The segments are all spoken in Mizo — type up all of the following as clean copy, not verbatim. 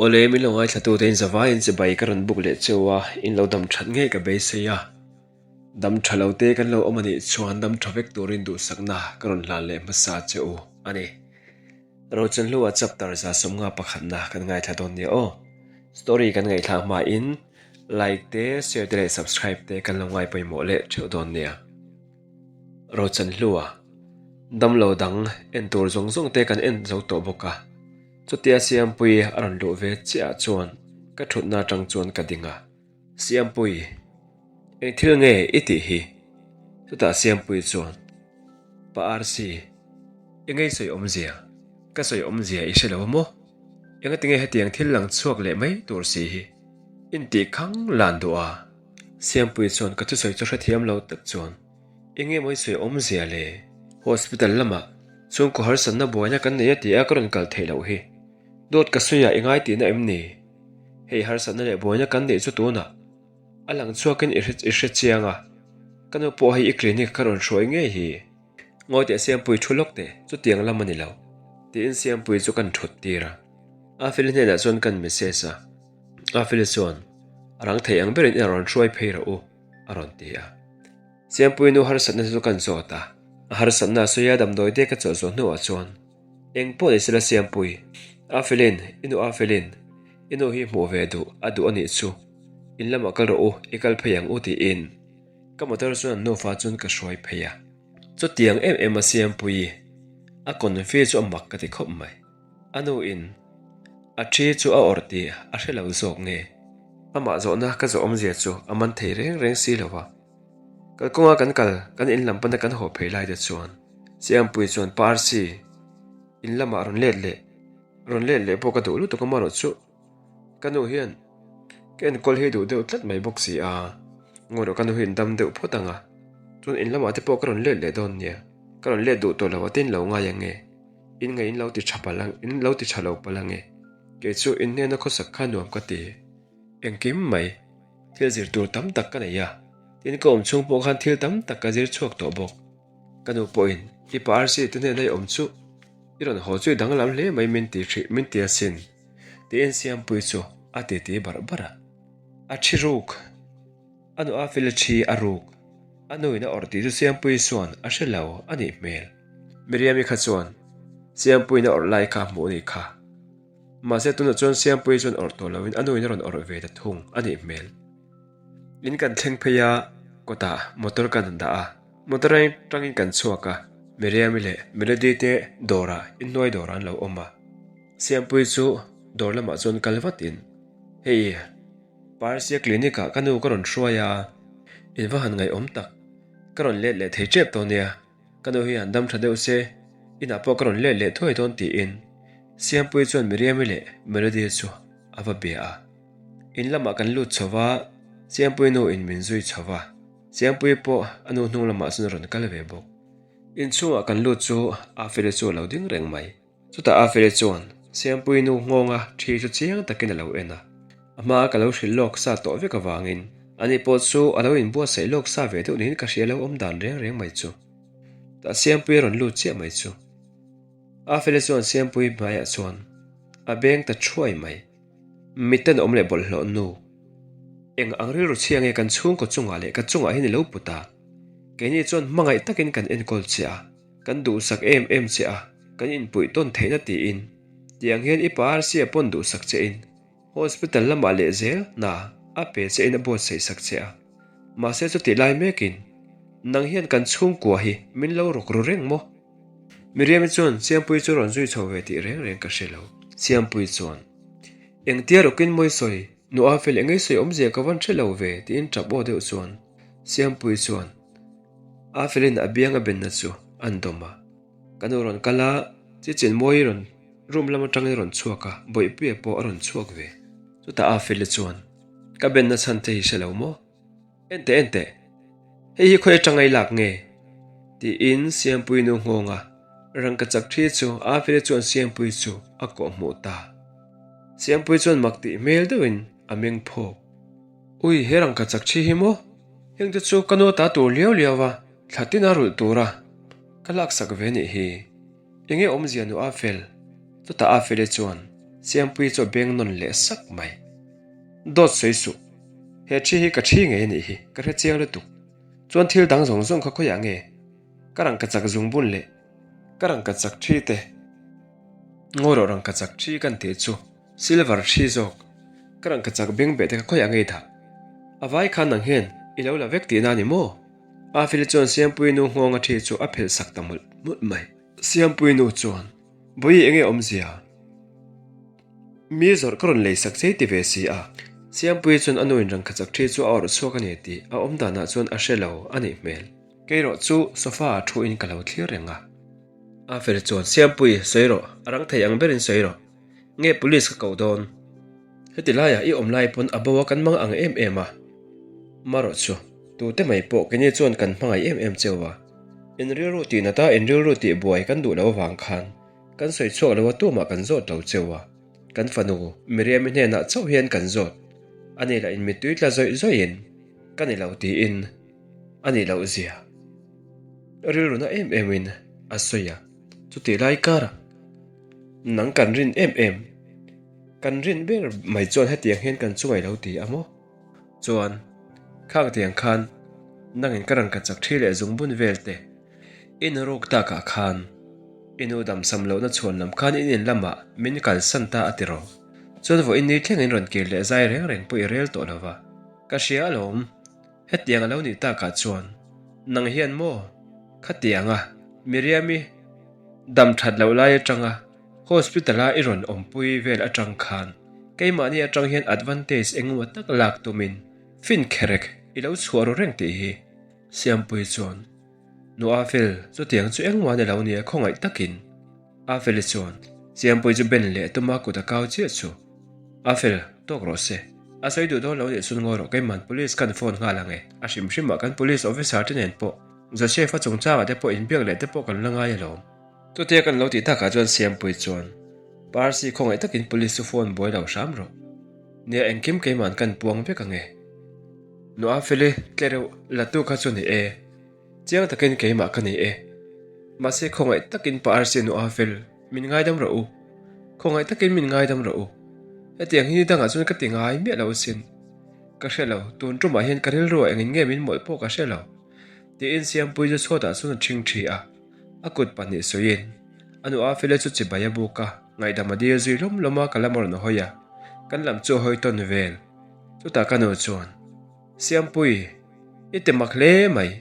Awle, min lo ngaithlatute in zavaiin chibai ka rawn buk leh cheu a, in lo dam that ngei ka beisei a. Dam tha lo te kan lo awm a nih chuan dam tha vek turin duhsakna ka rawn hlan leh hmasa che u a ni. Rochanhlua chapter 150 pakhatna kan ngaithla dawn nia aw. Story kan ngaihthlak hmain like te, share te leh subscribe te kan lo ngai pawimawh leh theuh dawn nia. Rochanhlua, Damlo dang en tur zawng zawng te kan en zo tawh bawk a. Chutia Siampuii a rawn luh ve chiah ah chuan ka thutna atang chuan ka ding a, Siampui, eng thil nge i tih hi? Chutah Siampuii chuan, Pa RC, eng ei sawi awmzia? Ka sawi awmzia i hre lo a maw? Engatinge hetiang thil lang chhuak leh mai tur si hi intih khang lan duh a? Siampuii chuan ka thusawi chu hrethiam lo tak chuan, Eng nge maw i sawi awmzia le? Hospital lamah chhungkaw harsatna buaina kan nei a ti a ka rawn kal theih loh hi. Dawt ka sawi a i ngai tihna em ni? Hei harsatna leh buaina kan neih chu tunah a lang chhuakin i i hre chiang a, ka nu pawh hei i clinic ka rawn hruai ngei hi. Ngawi teh Siampui thu lawk teh, chutiang lam a ni lo. Tiin Siampui chu kan thut tir a. Afeli hnenah chuan kan message a. Afeli chuan, A rang thei ang berin i rawn hruai phei rawh u, a rawn ti a. Siampui nu harsatna chu kan zawt a, a harsatna a sawi a damdawi te ka chawlh zawh hnuah chuan eng pawh ni sela Siampui, a felin, i nu a felin, i nu hi hmuh ve duh a duh a nih chu, in lamah kal rawh u, i kal phei ang u tiin ka motor chuan an nufa chuan ka hruai phei a. Chutiang em em a Siampuii a confi chu a mak ka ti khawp mai. A nu in a thi chu a awrh tih a hre lo zawk nge? Amah zawhna ka zawh awmzia chu a man thei reng reng si lo a. Kalkawnga kan kal kan in lam pana kan haw phei lai te chuan Siampuii chuan Parsi in lamah rawn let leh rawn let leh pawh ka duh lutuk amarawh chu ka nu hian ka enkawl hi duh deuh tlat mai bawk si a, ngawi rawh ka nu hi in dam deuh phawt ang a, chuan in lamah te pawh ka rawn let leh dawn nia, ka rawn let duh tawh lo a tin lo ngai ang nge. In ngaih in lo ti tha palh ang, in lo ti tha lo palh ang e. Kei chu in hnena khawsak kha nuam ka ti. Engkim mai, thil zir tur tam tak ka nei a, tin ka awm chhung pawh khan thil tam tak ka zir chhuak tawh bawk. Ka nu pawhin i pa Arsi te hnena i awm chu i rawn haw chu i danglam hle mai min ti hrih min ti asin, tiin Siampuii chu a titi barh barh a. A thi ruk. A nu a fel a thi a ruk. A nuin a awrh tih chu Siampuii chuan a hre lo a nih hmel. Miriami kha chuan Siampuiin a awrh lai kha a hmuh a nih kha. Mahse tunah chuan Siampuii chuan awrh tawh loin a nuin a rawn awrh ve ta thung a nih hmel. In kan thleng phei a, kawtah motor kan han dah a, motor atangin kan chhuak a, Miriami leh Melody te dawrah inhnuai dawrah an lo awm a. Siampuii chu dawr lamah chuan kal vatin, Hei. Parsia clinic ah ka nu ka rawn hruai a, in va han ngaihawm tak. Ka rawn let leh thei tep tawh nia, ka nu hi han dam tha deuh se, inah pawh ka rawn let leh thuai dawn tiin Siampuii chuan Miriami leh Melody chu a va bia a. In lamah kan lut chho va, Siampuii nu in min zui chho va, Siampuii pawh a nu hnung lamah chuan a rawn kal ve bawk. Inchhungah kan lut chu Afeli chu a lo ding reng mai. Chutah Afeli chuan Siampuii nu nghawnga thi chu chiang takin a lo en a, a hmaa ka lo hrilh lawk sa tawh vek avangin ani pawh chu a lo inbuatsaih lawk sa ve deuh niin ka hria lo awm dan reng reng mai chu. Tah Siampuii a rawn lut chiah mai chu. Afeli chuan Siampuii hmaiah chuan a beng ta thuai mai. Mitten awm leh bawlhhlawh nu. Eng ang rilru chhia nge kan chhungkaw chungah leh ka chungah hian i lo put a? Keini chuan hmangaih takin kan enkawl che a. Kan duhsak em em che a, kan inpuih tawn theihna tiin. Tiang hian i pa Arsia pawn duhsak che in, hospital lamah leh zel hna a pe che in a buatsaih sak che a. Mahse chutih lai mekin, nang hian kan chhungkua hi min lo rawk ru reng maw? Miriami chuan Siampuii chu rawn zui chho ve tih reng reng ka hre lo. Siampuii chuan, Engtia rawkin mawi sawi, nu a fel engei sawi awmzia ka van hre lo ve tiin tap aw deuh chuan Siampuii chuan, A felin a biang a benna chu an dawm a, ka nu rawn kal a, Chichin Mawi rawn room lam atangin rawn chhuak a, Bawihpuia pawh a rawn chhuak ve. Chutah a feli chuan, Ka benna chhan te hi hre lo maw? Enteh enteh, hei hi khawi atanga i lak nge? Tiin Siampuii nu nghawnga rangkachak thi chu a feli chuan Siampuii chu a kawh hmuh ta. Siampuii chuan mak tih hmel deuhin a meng phawk. Ui, he rangkachak thi hi maw? Heng te chu ka nu ta tur liau liau a, thla tin a rulh tur a, ka laksak ve nih hi. Enge awmzia nu a fel? Chutah Afeli chuan Siampuii chu a beng nawn leh sak mai. Dawt sawi suh. He thi hi ka thi ngei a nih hi, ka hre chiang lutuk. Chuan thil dang zawng zawng kha khawiah nge? Ka rangka chak zungbun leh ka rangka chak thi te. Ngawi rawh rangka chak thi kan tih chu silver thi zawk. Ka rangka chak bengbeh te kha khawiah nge i dah? A vai khan nang hian i lo la vek tihna a ni maw? Afeli chuan Siampuii nu nghawnga thi chu a phelh sak ta mawlh mawlh mai. Siampuii nu chuan, Bawihi enge awmzia? Mi zawrh ka rawn lei sak chei ti ve si a. Siampuii chuan a nu in rangkachak thi chu a awrh chhuak a ni tih a awm danah chuan a hre lo a nih hmel. Keirawh chu sofa ah thu in ka lo thlir reng a. Afeli chuan, Siampui, sawi rawh, a rang thei ang berin sawi rawh. Nge police ka koh dawn? Heti laiah i awm lai pawn a bo a kan mang ang em em a. Marawh chu, tute mai pawh keini chuan kan hmangaih em em cheu a. In rilru tih nat a, in rilru tih buai kan duh lo avang khan kan sawi chhuak lo a tumah kan zawt lo cheu a. Kan fanu Miriam-i hnenah chauh hian kan zawt. Ani lah in mittui tla zawih zawihin ka ni lo tiin a nih loh zia rilru na em em in a sawi a. Chutih lai karah nang kan rin em em, kan rin ber mai chuan hetiang hian kan chungai lo ti a maw? Chuan khang tiang khan nangin ka rangka chak thi leh zungbun vel te i nu ruk takah khan i nu damsam lohna chhuan lam khan in in lamah min kalsan ta a ti rawh. Chuan vawiin ni thlengin rawn kir leh zai reng reng pawh i rel tawh lo va, ka hria alawm. Hetiang a lo nih takah chuan nang hian maw khatianga Miriam-i dam that loh lai atanga hospital-a i rawn awmpui vel atang khan keimahni atang hian advantage engemaw tak lak tumin fin kherek i lo chhuah ru reng tih hi Siampuii chuan Nu Afel chutiang chu engmah ni lo nia khawngaih takin Afeli chuan Siampuii chu ben leh tuma kut a kau chiah chu. Afel, tawk rawh se. A sawi duh dawn lo nih chun ngawi rawh keiman police kan phone nghal ang e. A hrim hrimah kan police officer te nen pawh Joseph-a chungchangah te pawh inbiak leh te pawh kan la ngai alawm. Chutia kan lo tih takah chuan Siampuii chuan Parsi khawngaih takin police chu phone buai lo hram rawh. Nia engkim keiman kan puang vek ang e. Nu Afeli, tlereuh latu kha chu ni e. Chiang takin keimah ka ni e. Mahse khawngaih takin Pa Arsi nu Afel, min ngaidam rawh u. Khawngaih takin min ngaidam rawh u. Hetiang hi ni dangah chuan ka ti ngai miah lo asin. Ka hre lo, tun tumah hian ka rilru ah engin nge min mawlh pawh ka hre lo. Tiin Siampuii chu chhuatah chuan a ṭhing ṭhi a, a kut pahnih sawiin a nu Afela chu chibai a buk a, ngaihdam a dil zui lawm lawm a ka lam a rawn hawi a, kan lam chu a hawi tawn vel. Chutah ka nu chuan. Siampui, i ti mak hle mai.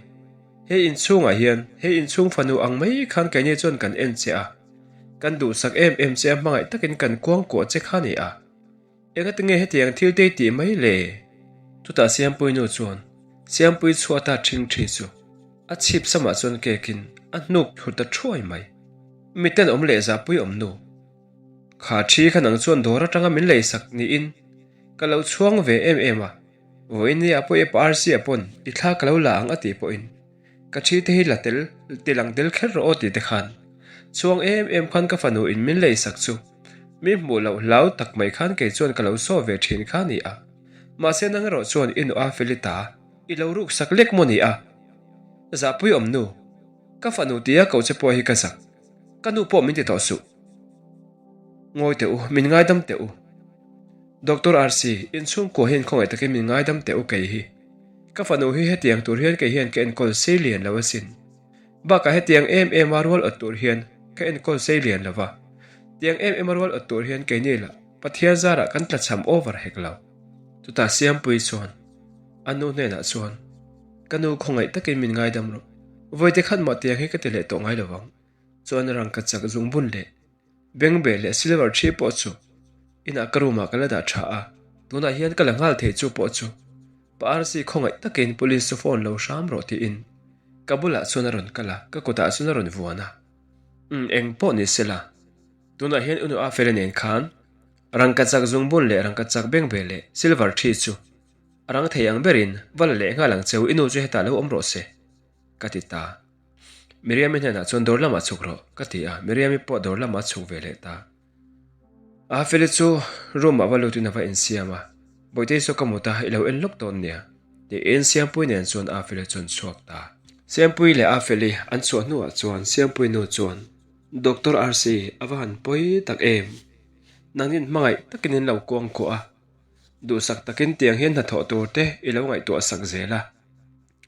He inchhungah hian he inchhung fanu ang mai khan keini chuan kan en che a. Kan duhsak em em che a hmangaih takin kan kuangkuah che kha ni a. Engati nge hetiang thil te i tih mai le? Chutah Siampui nu chuan Siampui chhuata ṭhing ṭhi chu a chhip samah chuan kekin a hnuk thlur ta ṭhuai mai. Miten awm leh zahpui awm nu. Kha ṭhi kha nang chuan dawr aṭanga min leisak niin ka lo chhuang ve em em a. Vawiin nia pawh i pa Arsi a pawn i thla ka lo la ang a tih pawhin ka thi te hi la tel ti lang tel kher rawh aw tih te khan chhuang em em khan ka fanu in min lei sak chu mi hmuh loh hlau tak mai khan kei chuan ka lo saw ve thin kha ni a mahse nang erawh chuan i nu a Felita i lo ruk sak lek maw ni a zahpui awm nu ka fanu tia ko che pawh hi ka zak ka nu pawh min ti tawh suh ngawi teh u min ngaidam teh u. Doctor RC, inchhungkua hian khawngaih takin min ngaidam teh u kei hi. Ka fanu hi hetiang tur hian kei hian ka enkawl sei lian lo asin. Bakah hetiang em em a rual awt tur hian ka enkawl sei lian lo va. Tiang em em a rual awt tur hian keini lah Pathian zarah kan tlachham over hek lo. Chutah Siampuii chuan a nu hnenah chuan, Ka nu khawngaih takin min ngaidam rawh. Vawite khat mah tiang hi ka ti leh tawh ngai lo vang. Chuan rangka chak zungbun leh Bengbeh leh silver thi pawh chu inah ka room ah ka la dah tha a, tunah hian ka la nghal thei chu pawh chu Pa RC khawngaih takin police chu phone lo hram rawh tiin ka bulah chuan a rawn kal a, ka kutah chuan a rawn vuan a. Umm eng pawh ni sela, tunah hian Unu Afela nen khan rangkachak zungbun leh rangkachak bengbeh leh silver thi chu a rang thei ang berin va la leh nghal ang cheu i nu chu hetah lo awm rawh se ka ti ta. Miriam-i hnenah chuan dawr lamah chhuk rawh ka ti a, Miriam-i pawh dawr lamah a chhuk ve leh ta. Ahafeli chu room ah va lutin a va insiam a, Bawihtei saw ka mut a, i lo en lawk dawn nia tiin Siampuii nen chuan Ahafeli chu an chhuak ta. Siampuii leh Ahafeli an chhuah hnuah chuan Siampuii nu chuan. Doctor Rc, a va han pawi tak em? Nangin hmangaih takin in lo kuangkuah a, duhsak takin tiang hian hnathawh tur te i lo ngaihtuah sak zel a.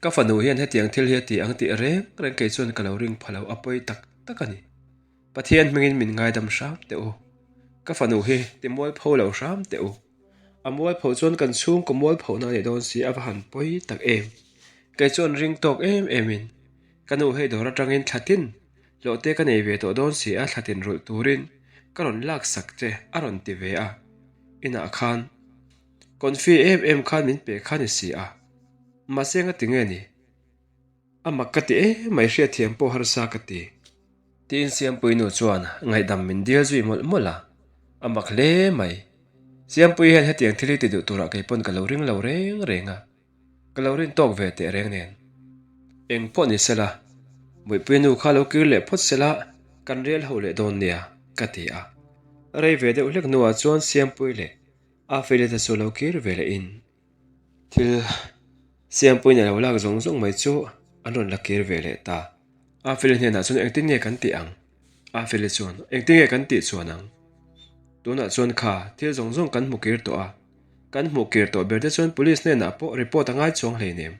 Ka fanu hian hetiang thil hi a ti ang tih reng reng kei chuan ka lo ring pha lo a pawi tak tak a ni. Pathian hmingin min ngaidam hram teh u. Ka fanu hi ti mualpho lo hram teh u. A mualpho chuan kan chhungkaw mualphohna a nih dawn si a va han pawi tak em. Kei chuan ring tawk em em in ka nu hei dawr atangin thla tin hlawh te ka nei ve tawh dawn si a thla tin rulh turin ka rawn lak sak che a rawn ti ve a. Inah khan confi em em khan min pe kha ni si a. Mahse nga ti nge ni? A mak ka ti em mai hriatthiam pawh harsa ka ti. Tiin Siampuii nu chuan ngaihdam min dil zui mawlh mawlh a, a mak hle mai. Siampuii hian hetiang thil hi ti duh turah kei pawn ka lo ring lo reng reng a, ka lo rin tawk ve teh reng nen. Eng pawh ni sela, Muihpuii nu kha lo kir leh phawt sela kan rel ho leh dawn nia, ka ti a. Rei ve deuh hlek hnuah chuan Siampuii leh a Felita chu lo kir ve leh in Thil Siampuiin a lo lak zawng zawng mai chu an rawn la kir ve leh ta. Afeli hnenah chuan engtin nge kan tih ang? Afeli chuan engtin nge kan tih chuan ang? Tunah chuan kha thil zawng zawng kan hmu kir tawh a, kan hmuh kir tawh ber te chuan police hnenah pawh report a ngai chuang hleinem.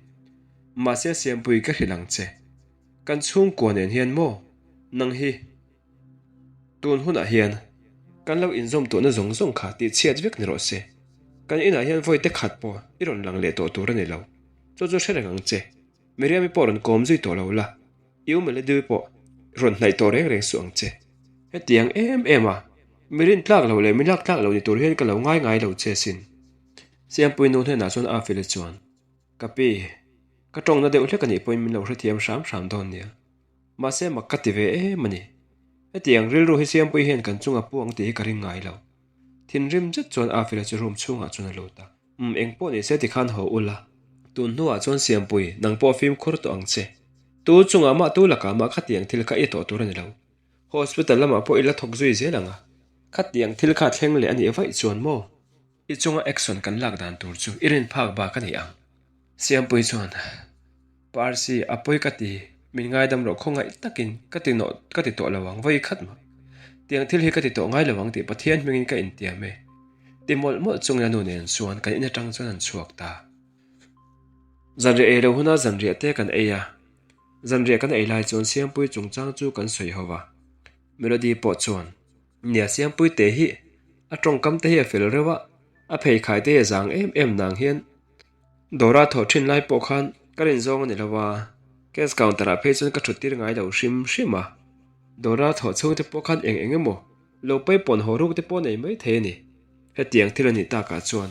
Mahse Siampui ka hrilh ang che. Kan chhungkua nen hian maw nang hi Tun hunah hian kan lo inzawm tuhna zawng zawng kha tih chhiat vek ni rawh se. Kan inah hian vawi te khat pawh i rawn lang leh tawh tur a ni lo. Chu chu hre reng ang che. Miriam-i pawh rawn kawm zui tawh lo la, i u Melody pawh rawn hnaih tawh reng reng suh ang che. Hetiang em em a, mi rin tlak lo leh mi lak tlak lo ni tur hian ka lo ngai ngai lo che sin. Siampui nu hnenah chuan Afeli chuan, Ka pi, ka tawngna deuh hlek a nih pawhin min lo hrethiam hram hram dawn nia. Mahse mak ka ti ve em a ni. Hetiang rilru hi Siampui hian kan chunga pu ang tih hi ka ring ngai lo. Thinrim zet chuan Afila chu room chhungah chuan a lut a. Umm eng pawh ni se tikhan haw ula. Tun hnuah chuan Siampui, nang pawh fimkhur tawh ang che. Tu chungah mah tu lakah mah khatiang thil kha i tawh tur a ni lo. Hospital lamah pawh i la thawk zui zel ang a. Khatiang thil kha thleng leh a nih vaih chuan maw? I chunga action kan lak dan tur chu i rin phak bak a ni ang. Siampui chuan, Parsi, a pawi ka ti, min ngaidam rawh khawngaih takin ka ti nawh ka ti tawh lo ang vawi khat mah. Tiang thil hi ka ti tawh ngai lo ang tih Pathian hmingin ka intiam e. Ti mawlh mawlh chungin a nu nen chuan kan in atang chuan an chhuak ta. Zanriah ei lo huna zanriah te kan ei a, zanriah kan ei lai chuan Siampui chungchang chu kan sawi ho va. Melody pawh chuan. Nia Siampui te hi a tawngkam te hi a fel reuh a, a pheikhai te hi a zang em em nang hian Dawra thawh thin lai pawh khan ka rin zawng a ni lo a, cash counter ah phei chuan ka thut tir ngai lo hrim hrim a, Dawra thawh chhung te pawh khan eng eng emaw lo paipawn haw ruk te pawh nei mai thei a ni. Hetiang thil a nih takah chuan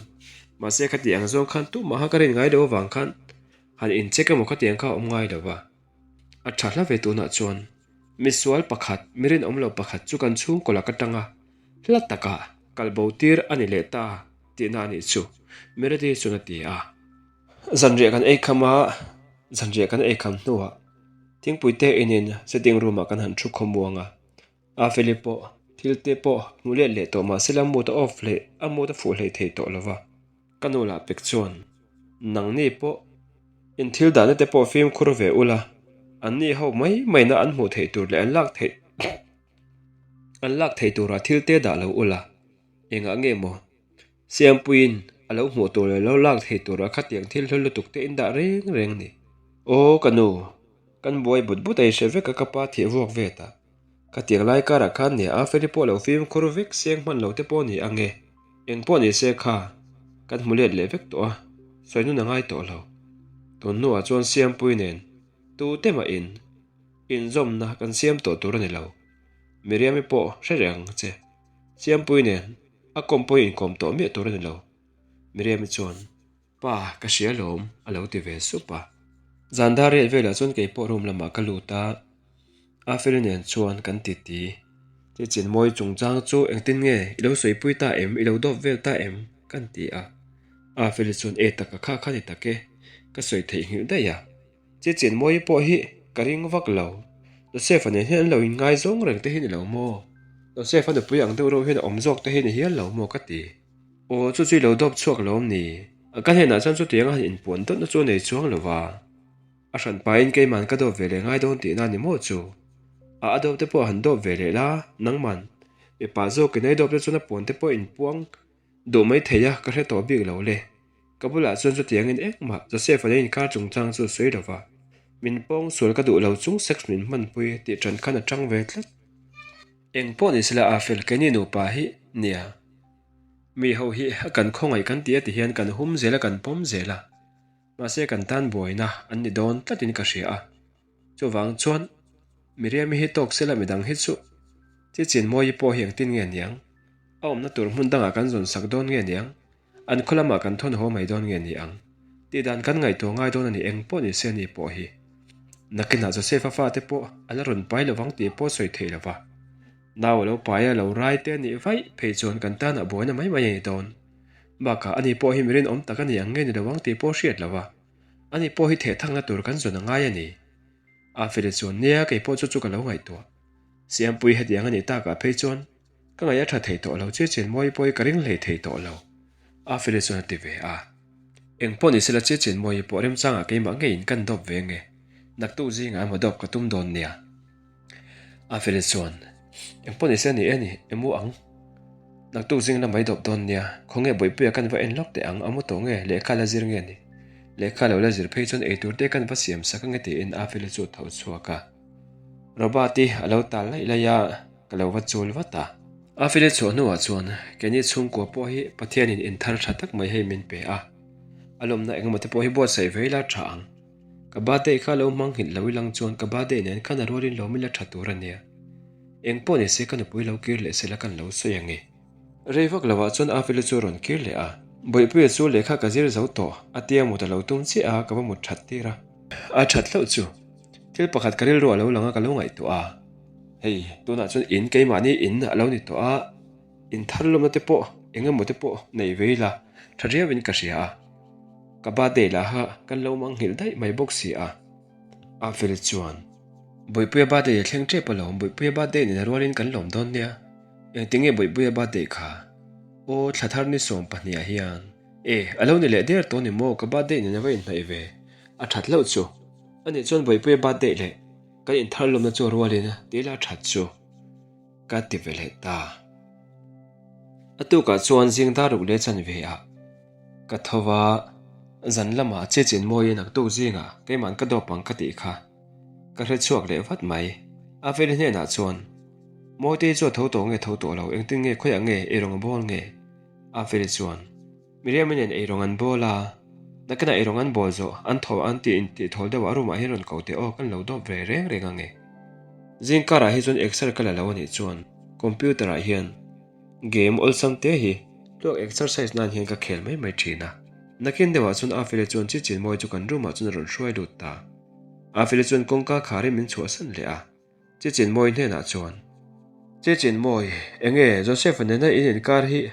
mahse khati ang zawng khan tumah kha ka rin ngai lo avang khan han incheck emaw khatiang kha a awm ngai lo va, a tha hla ve tunah chuan. Misual pakhat, mi rinawm lo pakhat chu kan chhungkaw lak atanga hla takah kal bo tir a ni leh ta tihna a nih chu, Melody chuan a ti a. Zanriah kan ei kham a, zanriah kan ei kham hnuah thingpui te inin sitting room ah kan han thu khawmuang a, Afeli pawh thil te pawh hmu let leh tawh mahse la mood a off hlei a mood a fuh hlei thei tawh lo va. Ka nu lah pek chuan, Nangni pawh in thil dahna te pawh fimkhur ve ula, anni ho mai maina an hmuh theih tur leh an lak theih an lak theih turah thil te dah lo ula, engah nge maw Siampuiin a lo hmuh tur leh lo lak theih turah khatiang thil hlu lutuk te in dah reng reng ni. Aw ka nu, kan buai but but a i hre vek a ka pa thih vuak ve ta. Khatiang lai karah khan nia a feli pawh lo fimkhur vek seng hman lo te pawh ni ang e. Eng pawh ni se kha kan hmu let leh vek tawh a, sawi nun a ngai tawh lo. Tun hnuah chuan Siampui nen tu te mah in inzawmna kan siam tawh tur a ni lo. Miriam-i pawh hre reng ang che. Siampui nen a kawm pawh inkawm tawh miah tur a ni lo. Miriam-i chuan. Pa, ka hria lawm, a lo ti ve sup a. Zan dar riat velah chuan kei pawh room lamah ka lut a, Afeli nen chuan kan titi. Chichin mawi chungchang chu engtin nge i lo sawipui ta em, i lo dawp vel ta em? kan ti a. Afeli chuan e taka kha kha ni tak e, ka sawi theihnghilh daih a. Chichin mawi pawh hi ka ring vak lo, Joseph-a nen hian an lo inngaizawng reng te hi ni lo maw? Joseph-a nupui ang deuh reuh hian a awm zawk te hi ni hial lo maw ka ti. Aw, chu chu i lo dawp chhuak lo awm ni? Ka hnenah chuan chutiang a han inpuan dawtna chu a nei chuang lo va. A hran pahin keiman ka dawp ve leh ngai dawn tihna a ni maw chu? A a dawp te pawh han dawp ve leh la, nangman mipa zawkin ei dawp te chuan a puan te pawh inpuang duh mai thei a, ka hre tawh bik lo le. Ka bulah chuan chutiangin engmah Joseph-a leh inkar chungchang chu sawi lo va, min pawng sual ka duh lo chung sex min hmanpui tih ṭan khan a ṭang ve tlat. Eng pawh ni sela a fel keini nupa hi nia. Mi ho hi a kan khawngaih kan ti a ti hian kan hum zel a kan pawm zel a, mahse kan tan buaina an ni dawn tlatin ka hria a. Chuvang chuan Miriam-i hi tawk sela midang hi chu chi chinmawi pawh hi engtin nge niang? A awmna tur hmun dangah kan zawn sak dawn nge niang? An khaw lamah kan thawn haw mai dawn nge ni ang? Tih dan kan ngaihtuah ngai dawn a ni eng pawh ni se ni pawh hi. Nakinah Joseph-a fate pawh a la rawn pai lovang tih pawh sawi theih lova. Nau a lo pai a lo rai te a nih vaih phei chuan kan tanah buaina mai mai a ni dawn. Bakah ani pawh hi mi rinawm tak a ni ang nge ni lo ang tih pawh hriat lova. Ani pawh hi thehthakna tur kan zawn a ngai a ni. A feli chuan nia kei pawh chu chu ka lo ngaihtuah. Siampui hetiang a nih takah phei chuan ka ngaih a tha thei tawh lo che chen mawi pawh hi ka ring hlei thei tawh lo. A feli chuan a ti ve a. Eng pawh ni sela che chen mawi pawh remchangah keimah ngeiin kan dawp ve nge. Naktuk zingah emaw dawp ka tum dawn nia. A feli chuan, Eng pawh ni se ni e ni, i mu ang. Naktuk zing la mai dawp dawn nia, khawnge Bawihpuia kan va en lawk teh ang, a mu tawh nge, lehkha la zir nge ni? Lehkha lo la zir phei chuan eitur te kan va siam sak ange tiin a feli chu a tho chhuak a. Robert-i a lo tal laih laih a, ka lo va chul vat a. A feli chhuah hnuah chuan keini chhungkua pawh hi Pathianin inthar tha tak mai hei min pe a, a lawmna engemaw te pawh hi buatsaih ve ila tha ang. Ka birthday kha lo hmang nghilh lo ilang chuan ka birthday nen khan a rualin lo mila tha tur a nia. Eng pawh ni se ka nupui lo kir leh sela kan lo sawi ange. Rei vak lovah chuan Avila chu a rawn kir leh a. Bawihpuia chu lehkha ka zir zo tawh, a tia mut a lo tum chiah a, ka va mut that tir a. A that hlauh chu thil pakhat ka rilru a lo lang a ka lo ngaihtuah a. Hei, tunah chuan in keimahni in a lo ni tawh a, in thar lawmna te pawh eng emaw te pawh nei ve ila tha riauin ka hria a. Ka birthday lah kha kan lo mang nghilh daih mai bawk si a. A fel chuan, Bawihpuia birthday a thleng tep alawm, Bawihpuia birthday nen a rualin kan lawm dawn nia. Engtinge Bawihpuia birthday kha? Aw, thla thar ni 12 ah hian. E, a lo ni leh der tawh ni maw, ka birthday nen a va inhnaih ve. A that loh chu. Ani chuan Bawihpuia birthday leh kan inthar lawmna chu a rualin tila that chu. Ka ti ve leh ta. A tukah chuan zing dar ruk leh chanve ah ka tho va, zan lamah che chin mawiin naktuk zingah keima'n ka dawp ang ka tih kha ka hre chhuak leh vat mai. A veli hnenah chuan, Mawitei chu a tho tawh nge tho tawh lo, engtin nge khawiah nge eirawng a bawl nge? A veli chuan, Miriam-i nen eirawng an bawl a, nakinah eirawng an bawl zawh an thaw an tih intih thawl deuh ah room ah hian rawn ko teh aw kan lo dawp ve reng reng ange. Zing karah hi chuan exer ka la lo anih chuan computer ah hian game awlsam te hi tluak exercise nan hian ka khel mai mai thin a. Nakin deuh ah chuan Afele chuan chi chinmawi chu kan room ah chuan a rawn hruai lut ta. Afele chuan kawngka kharin min chhuahsan leh a. Chichinmawi hnenah chuan, Chichinmawi, enge Joseph-a nena in inkar hi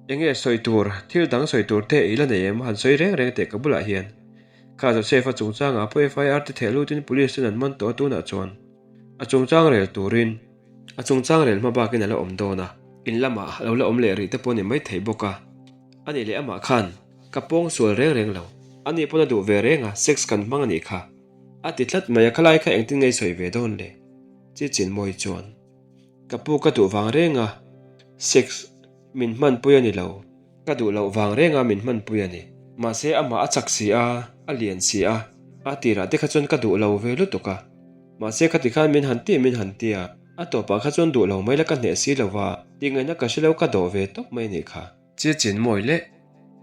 enge sawi tur, thil dang sawi tur te i la nei em? Han sawi reng reng teh ka bulah hian. Kha Joseph-a chungchangah pawh FIR te theh lutin police ten an man tawh a tunah chuan a chungchang rel turin a chungchang rel hma bakin a la awm dawn a, in lamah a lo la awm leh rih te pawh a ni maithei bawk a, ani leh amah khan ka pawng sual reng reng lo, ani pawn a duh ve reng a, sex kan hmang a nih kha. A ti tlat mai a, khalai kha engtin nge i sawi ve dawn le? Chi Chinmawi chuan, Ka pu ka duh vang reng a, sex min hmanpui a ni lo, ka duh loh vang reng a min hmanpui a ni. Mahse amah a chak si a, a lian si a, a tirah te kha chuan ka duh lo ve lutuk a. Mahse khati khan min han ti min han ti a, a tawpah kha chuan duh lo mai la ka hneh si lo va, tih ngaihna ka hre lo ka dawh ve tawp mai a nih kha. Chi chin mawi leh,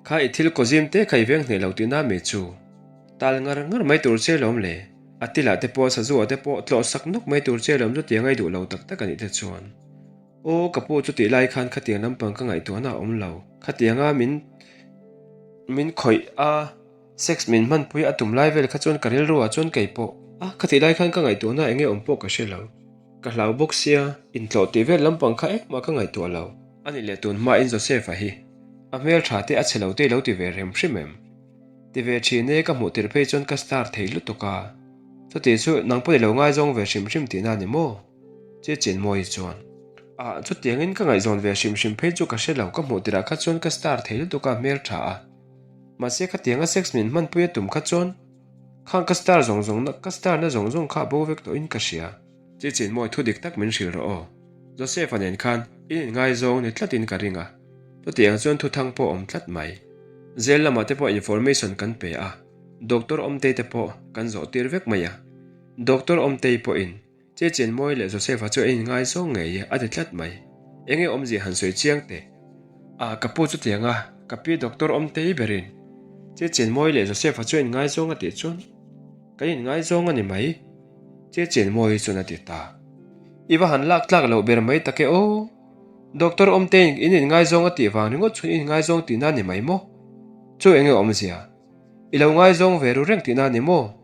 Kha i thil kawzim te kha i veng hneh lo tihna mi chu? Tal ngar ngar mai tur che lawm le, a tilah te pawh sazu ah te pawh tlawh sak nawk mai tur che lawm chutiang a i duh lo tak tak a nih te chuan. Aw ka pu chutih lai khan khatiang lampang ka ngaihtuahna a awm lo, khatianga min min khawih a sex min hmanpui a tum lai vel kha chuan ka rilru ah chuan kei pawh a khatih lai khan ka ngaihtuahna enge awm pawh ka hre lo. Ka hlau bawk sia, intlawh tih vel lampang kha engmah ka ngaihtuah lo. Ani leh tun hmain Joseph-a hi a hmel tha te a chhe lo te i lo ti ve rem hrim em? Ti ve thin e, ka hmuh tirh phei chuan ka star thei lutuk a. Chuti chu nang pawh i lo ngaizawng ve hrim hrim tihna a ni maw? Chi Chinmawi chuan, Ah, chutiangin ka ngaihzawn ve hrim hrim phei chu ka hre lo, ka hmuh tirah kha chuan ka star thei lutuk a, hmel tha a. Mahse khatianga sex min hmanpui a tum kha chuan Khang ka star zawng zawng na ka star na zawng zawng kha a bo vek tawhin ka hria. Chi Chinmawi thu dik tak min hrilh rawh aw. Joseph-a nen khan in inngaizawng ni tlatin ka ring a, chutiang chuan thuthang pawh awm tlat mai. Zel lamah te pawh information kan pe a, Doctor Awmtei te pawh kan zawh tir vek mai a. Doctor Awmtei pawhin Che Chenmawi leh Joseph-a chu a inngaizawng ngei e a ti tlat mai. Enge awmzia han sawi chiang teh. A, ka pu chutiang a, ka pi Doctor Awmtei berin Che Chenmawi leh Joseph-a chu a inngaizawng a tih chuan kan inngaizawng a ni mai. Che Chenmawi chuan a ti ta. I va han lak tlak loh ber mai tak e aw. Doctor Awmteiin in inngaizawng a tih vang ringawt chuan i inngaizawng tihna a ni mai maw? Chu enge awmzia? I lo ngaizawng ve ru reng tihna a ni maw?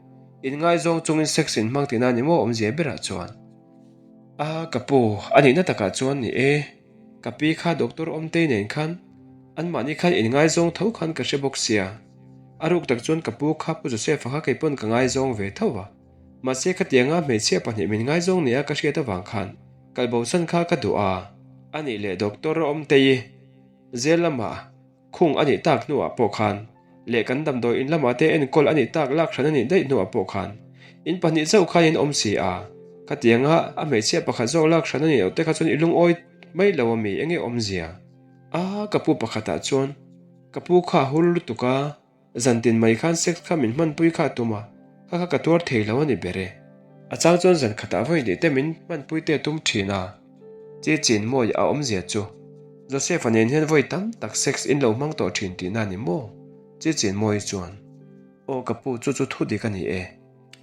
In ngaizawng chungin sex in hmang tihna a ni maw awmzia berah chuan? A, ka pu, a nihna takah chuan ni e. Ka pi kha doctor Awmtei nen khan anmahni khan in ngaizawng tho khan ka hre bawk sia. A ruk tak chuan ka pu kha Pu Joseph-a kha kei pawn ka ngaizawng ve tho va. Mahse khatianga hmeichhia pahnih min ngaizawng nia ka hriat avang khan kalbosan kha ka duh a. A nih leh doctor Awmtei zel lamah Khung a nih tak hnuah pawh khan leh kan damdawi in lamah te enkawl a nih tak lak hran a nih daih hnuah pawh khan in pahnih chauh khan in awm si a, khatianga a hmeichhia pakhat zawk lak hran a nih loh te kha chuan i lungawi mai lo a mi enge awmzia? A, ka pu pakhatah chuan ka pu kha a hur lutuk a, zantin mai khan sex kha min hmanpui kha a tum a, kha kha ka tuar thei lo a ni ber e. A chang chuan zan khatah vawi hnih te min hmanpui te a tum thin a. Chi chin mawi a awmzia chu Joseph-a nen hian vawi tam tak sex in lo hmang tawh thin tihna a ni maw? Chi chin mawi chuan, Aw ka pu, chu chu thu dik a ni e.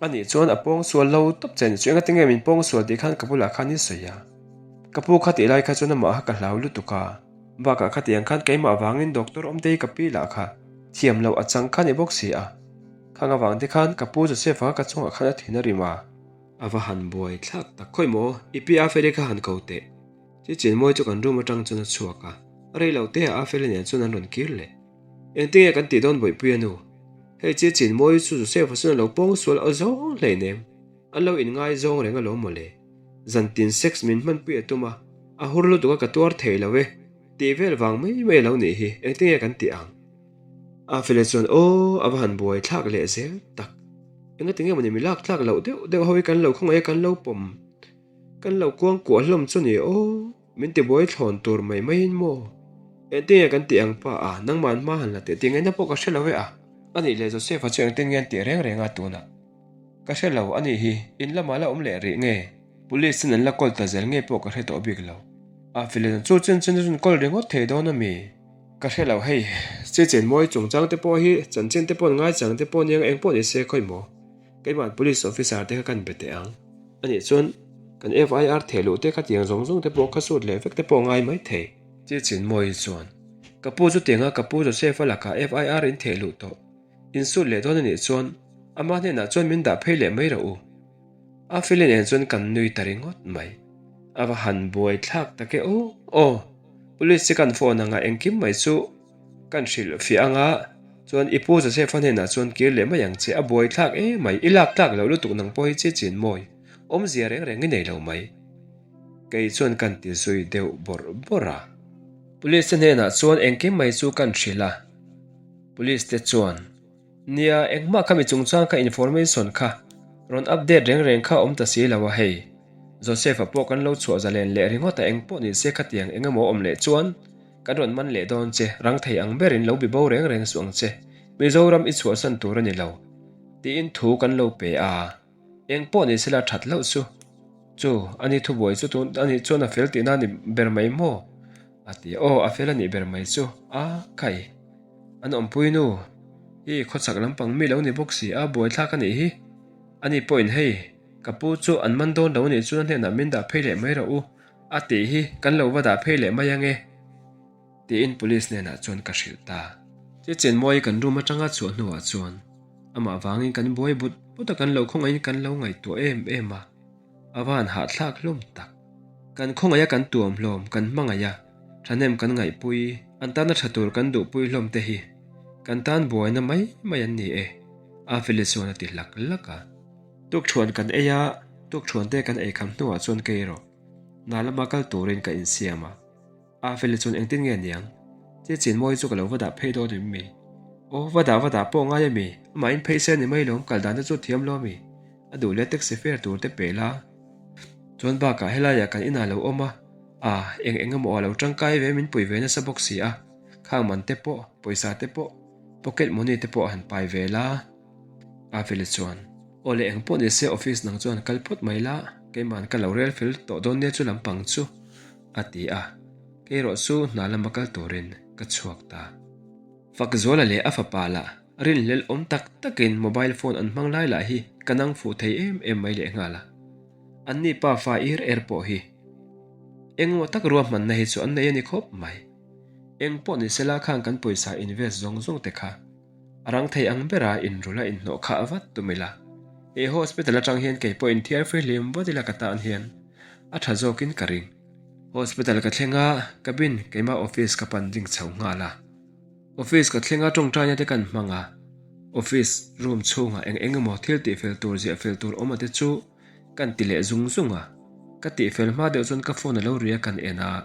Anih chuan a pawng sual lo tawp che a ni chu, enga tinge min pawng sual tih khan ka bulah khan i sawi a. Ka pu kha tih lai kha chuan amah kha ka hlau lutuk a, bakah khatiang khan keimah vangin doctor Awmtei ka pi lah kha thiam loh a chang kha ni bawk si a. Khang avang te khan ka pu Joseph-a ka chungah khan a thin a rim a. A va han buai thlak tak khawi maw? I pi Afeli kha han ko teh. Chi Chenmawi chu kan room atang chuan a chhuak a, a rei lo te ah Afeli nen chuan an rawn kir leh. Engtinge kan tih dawn Bawihpuia nu? Hei Chi Chenmawi chu Joseph-a chuan a lo pawng sual aw zawng hleinem. An lo inngai zawng reng alawm mawle. Zantin sex min hmanpui a tum a, a hur lutuk a ka tuar thei lo e. Tih vel vang mai mai a lo nih hi, engtinge kan tih ang? Afeli chuan aw a va han buai thlak leh zel tak. Engati nge mawni mi lak tlak loh deuh deuh ho hi kan lo khawngaih a kan lo pawm kan lo kuang kuah hlawm chu ni aw min ti buai thlawn tur mai mai in maw engtin nge kan tih ang pa a nangmah an hma han la teh tih ngaihna pawh ka hre lo e a. Anih leh Joseph-a chu engtin nge an tih reng reng a tunah ka hre lo anih hi in lamah la awm leh rih nge police ten an la kawl ta zel nge pawh ka hre tawh bik lo a Felian chu chen chen a rawn kawl ringawt thei dawn ami. Ka hre lo hei, che chen mawi chungchang te pawh hi chanchin te paw'n ngaichang te pawh nia eng pawh ni se khawi maw? Keimah police officer te kha kan be teh ang. Anih chuan kan FIR theh luh te kha tiang zawng zawng te pawh kha sut leh vek te pawh ngai mai thei. Che chen mawi chuan ka pu chu tianga ka pu Joseph-a lakah FIR in theh luh tawh. In sut leh dawn anih chuan ama hnenah chuan min dah phei leh mai rawh u. A feli nen chuan kan nui ta ringawt mai. A va han buai thlak tak e aw aw. Police chu kan phone anga engkim mai chu kan hrilh fiah anga chuan i pu Joseph-a hnenah chuan kir leh mai ang che a buai thlak e mai i lak tlak loh lutuk nang pawh hi che chin mawi awmzia reng reng i nei lo mai. Kei chuan kan ti zui deuh bawrh bawrh a. Police te hnenah chuan engkim mai chu kan hrilh a. Police te chuan. Nia, engmah kha mi chungchang kha information kha rawn update reng reng kha awm ta si lo a hei. Joseph-a pawh kan lo chhuah zalen leh ringawt a engpawh ni se khatiang eng emaw awm leh chuan kan rawn man leh dawn che, rang thei ang berin lo bi bo reng reng suh ang che, Mizoram i chhuahsan tur a ni lo tiin thu kan lo pe a. Engpawh ni sela that loh chu chu a ni thubuai chu tun a nih chuan a fel tihna a ni ber mai maw? A ti a, aw a fel a nih ber mai chu a khai. An awmpui nu hi khawchhak lampang mi lo ni bawk si a, buaithlak a nih hi. Ani pawhin hei ka pu chu an man dawn lo a nih chuan a hnenah min dah phei leh mai rawh u a tih hi kan lo va dah phei leh mai ange. Tiin police hnenah chuan ka hrilh ta. Che Chenmawi kan room atanga chhuah hnuah chuan amah vangin kan buai but but a kan lo khawngaihin kan lo ngaihtuah em em a, a va han hahthlak hlawm tak. Kan khawngaih a kan tuam hlawm, kan hmangaih a, thahnem kan ngaihpui, an tana tha tur kan duhpui hlawm te hi kan tan buaina mai mai an ni e, Afeli chuan a ti hlak hlak a. Tukṭhuan kan ei a, tukṭhuan te kan eikham hnuah chuan kei erawh hna lama kal turin ka insiam a. A Feli chuan engtin nge niang? Che Chenmawi chu ka lo va dah phei dawn em mi? Aw, va dah va dah pawh ngai a mi? Amah in phei se ni mai lawm, kal dan te chu thiam lo a mi? A duh leh taxi fare tur te pe la. Chuan bakah helaiah kan inah lo awm a, a eng eng emaw a lo tangkai ve min pui ve nasa bawk si a, khang man te pawh, pawisa te pawh, pocket money te pawh a han pai ve la. Aveli chuan, Aw le eng pawh ni se office nang chuan kal phawt mai la, keima'n ka lo rel fel tawh dawn nia chu lampang chu, a ti a, kei erawh chu hna lama kal turin ka chhuak ta. Fakzuala leh a fapa lah rinhlelh awm tak takin mobile phone an hmang lai lah hi ka nang fuh thei em em mai lehnghal a. Anni pa fa ir er pawh hi engemaw tak ruahmanna hi chu an nei a ni khawp mai. Eng pawh ni sela khan kan pawisa invest zawng zawng te kha a rang thei ang bera inrul a inhnawh khah vat tum ila. He hospital atang hian kei pawh inthiar fihlim vat ila ka tan hian a tha zawkin ka ring. Hospital ka thleng a, cabin keimah office ka pan ding chho nghal a. Office ka thleng a tawngtaina te kan hmang a, office room chhungah eng eng emaw thil tihfel tur ziah fel tur awm a te chu kan ti leh zung zung a. Ka tihfel hma deuh chuan ka phone a lo ri a kan en a,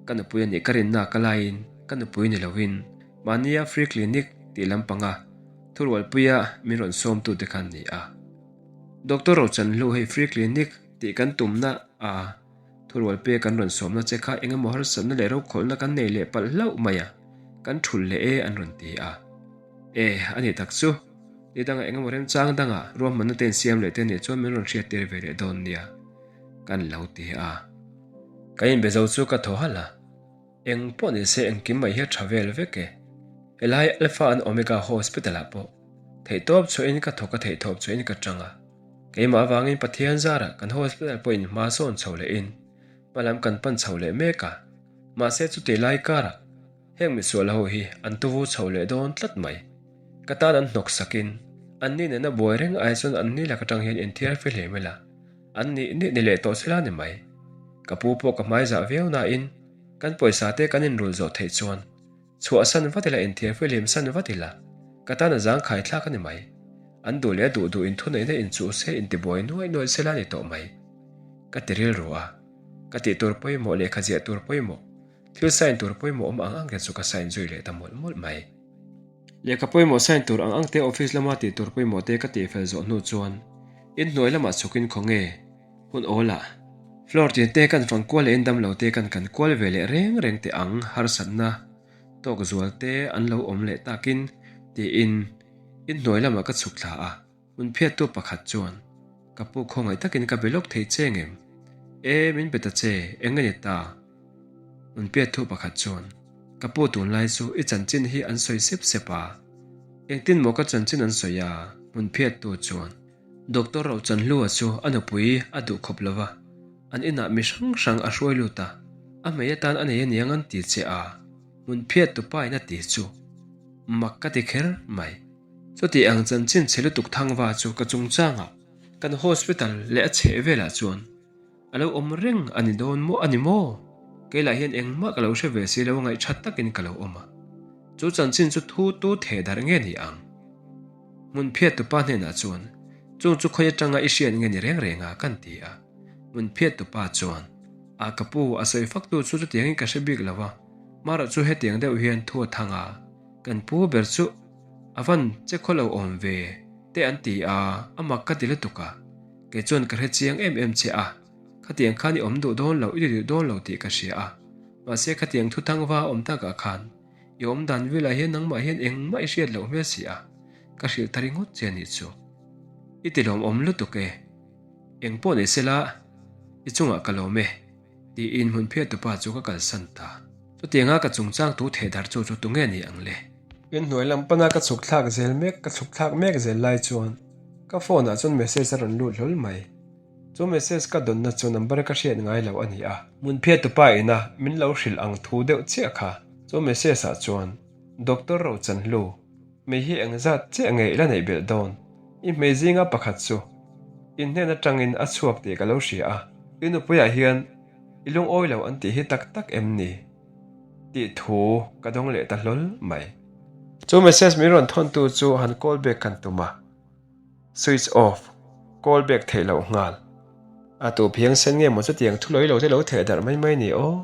ka nupui a nih ka rinna ka laiin ka nupui ni loin mahnia free clinic tih lampanga thurualpuia min rawn sawmtu te khan ni a. Doctor Rochanhlu hei free clinic tih kan tumna a. Thurual pe kan rawn sawmna che kha eng emaw harsatna leh rokhawlhna kan nei leh palh hlauh mai a, kan thulh leh e an rawn ti a. E, a ni tak chu. Ni dangah eng emaw remchang dangah ruahmanna te insiam leh te nih chuan min rawn hriattir ve leh dawn nia, kan lo ti a. Ka inbe zo chu ka thaw halh a. Eng pawh ni se engkim mai hi a tha vel vek e. Helai Alpha and Omega Hospital ah pawh theihtawp chhuahin ka thawk a theihtawp chhuahin ka tang a. Keimah avangin Pathian zarah kan hospital pawhin hma sawn chho lehin hma lam kan pan chho leh mek a, mahse chuti lai karah heng misual ho hi an tuvu chho leh dawn tlat mai. Ka tan an hnawk sakin an ni nena buai reng ai chuan an ni lak atang hian inthiar fe hle mai la, an nih nih ni leh tawh sela ni mai. Ka pu pawh ka hmaizah viau nain kan pawisa te kan inrul zawh theih chuan Chhuah san vat ila inthiar fihlim san vat ila, ka tan a zang khai thlak a ni mai. An duh leh a duh duh in thuneihna inchuh se intibuai nuaih nuaih sela a ni tawh mai. Ka ti rilru a, ka tih tur pawimawh lehkha ziah tur pawimawh, thil sign tur pawimawh awm ang ang te chu ka sign zui leh ta mawlh mawlh mai. Lehkha pawimawh sign tur ang ang te office lama tih tur pawimawh te ka tihfel zawh hnu chuan inhnuai lamah chhukin khawnge Hun awl ah floor tin te kan fang kual leh in damlo te kan kan kual ve leh reng reng teh ang harsatna tawk zual te an lo awm leh takin tiin in hnuai lamah ka chhuk thla a, hun phiattu pakhat chuan ka pu khawngaih takin ka be lawk thei che ngem? E min be ta che, eng a ni ta? Hun piatthu pakhat chuan ka pu tunlai chu i chanchin hi an sawi sep sep a, engtin maw ka chanchin an sawi a? Hmun phiattu chuan Doctor Rochanhlua chu a nupui a duh khawp lo va, an inah mi hrang hrang a hruai lut a, a hmei atan a nei aniang an ti che a, hmun phiat tu pain a ti chu mak ka ti kher mai. Chuti ang chanchin chhe lutuk thangva chu ka chungchangah kan hospital leh a chheh velah chuan A lo awm reng a ni dawn maw a ni maw? Kei lah hian engmah ka lo hre ve si lo a ngaihthat takin ka lo awm a. Chu chanchin chu thu tu theh darh nge ni ang? Hmun phiat tupa hnenah chuan, Chung chu khawi atanga i hriat nge ni reng reng a? kan ti a. Hmun phiat tupa chuan, A ka pu, a sawi faktu chu chutiangin ka hre bik lo a, marawh chu hetiang deuh hian thu a thang a, kan pu ber chu a van che khaw lo awm ve te an ti a, a mak ka ti lutuk a. Kei chuan ka hre chiang em em che a, khatiang khan i awm duh dawn lo, i ti duh dawn lo tih ka hria a. Mahse khatiang thu thangva awm takah khan i awm dan velah hian nangmah hian engmah i hriat loh hmel si a, ka hrilh ta ringawt che a nih chu. I ti lawmawm lutuk e. Eng pawh ni sela, i chungah ka lawm e, tiin hmunphiattupa chu ka kalsan ta. Chutianga ka chungchang tu theh dar chu chu tunge ni ang le? Inhnuai lam pana ka chhuk thlak zel mek ka chhuk thlak mek zel lai chuan ka phone ah chuan message a rawn lut hlawl mai. Chu message ka dawnna chu number ka hriat ngai lo a ni a. Hmunphiat tupa ina min lo hrilh ang thu deuh chiah kha. Chu message ah chuan Doctor Rochanhlu, Mei hi engzat chiah nge i la neih belh dawn? I hmei zinga pakhat chu in hnen atangin a chhuak tih ka lo hria a, i nupuiah hian i lungawi lo an tih hi tak tak em ni? Tih thu ka dawng leh ta hlawl mai. Chu message min rawn thawntu chu han call back kan tum a, switch off, call back theih loh nghal. A tu phiang sen nge maw chutiang thu lawi lo te lo theh darh mai mai ni aw?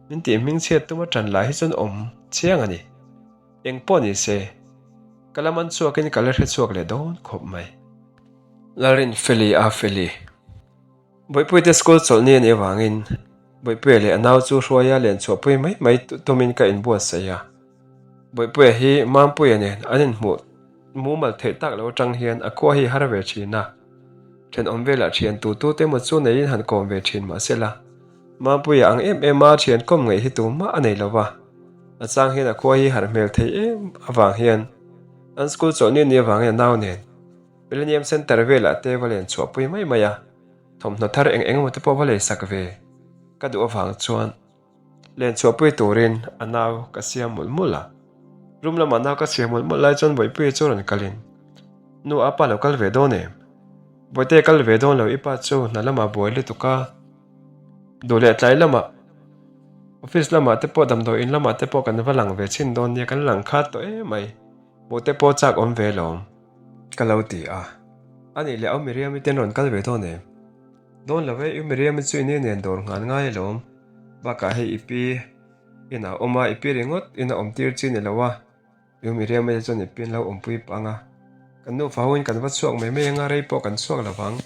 Min tih hming chhiat tuma tan lai hi chuan awm chiang a ni. Eng pawh ni se, ka la man chhuakin ka la hre chhuak leh dawn khawp mai. Lalrinfeli a feli. Bawihpuite school chawlh ni a nih avangin Bawihpuia leh a nau chu hruaia len chhuahpui mai mai tumin ka inbuatsaih a. Bawihpuia hi Mampuia nen an inhmuh mumal theih tak lo atang hian a khua hi har ve thin a. Thenawm velah thian tu tu te emaw chu neiin han kawm ve thin mah se la, Mampuia ang em em a thian kawm ngaih hi tumah a nei lo va. A chang hian a khua hi harh hmel thei em avang hian an school chawlh ni ni avangin a nau nen Millennium Centre velah te va len chhuahpui mai mai a, thawmhnaw thar eng eng emaw te pawh va lei sak ve ka duh avang chuan len chhuahpui turin a nau ka siam mawlh mawlh a. Room lamah nau ka siam mawlh mawlh lai chuan Bawihpuia chu rawn kalin, Nu a pa lo kal ve dawn em? Bawihte kal ve dawn lo i pa chu hna lamah buai lutuk a, duh leh tlai lamah office lamah te pawh damdawi in lamah te pawh kan va lang ve chhin dawn nia kan lang khat tawh em mai, hmuh te pawh chak awm ve lawm. Ka lo ti a, anih leh au Miriam-i ten rawn kal ve dawn em? Dawn lo e, u Miriam-i chu i ni nen dawr nghal ngai alawm, bakah hei i pi inah a awm a, i pi ringawt ina awm tir chi ni lo a, u Miriam-i te chuan i pi an lo awmpui pah ang a, kan nufa hoin kan va chhuak mai mai anga rei pawh kan chhuak lo vang.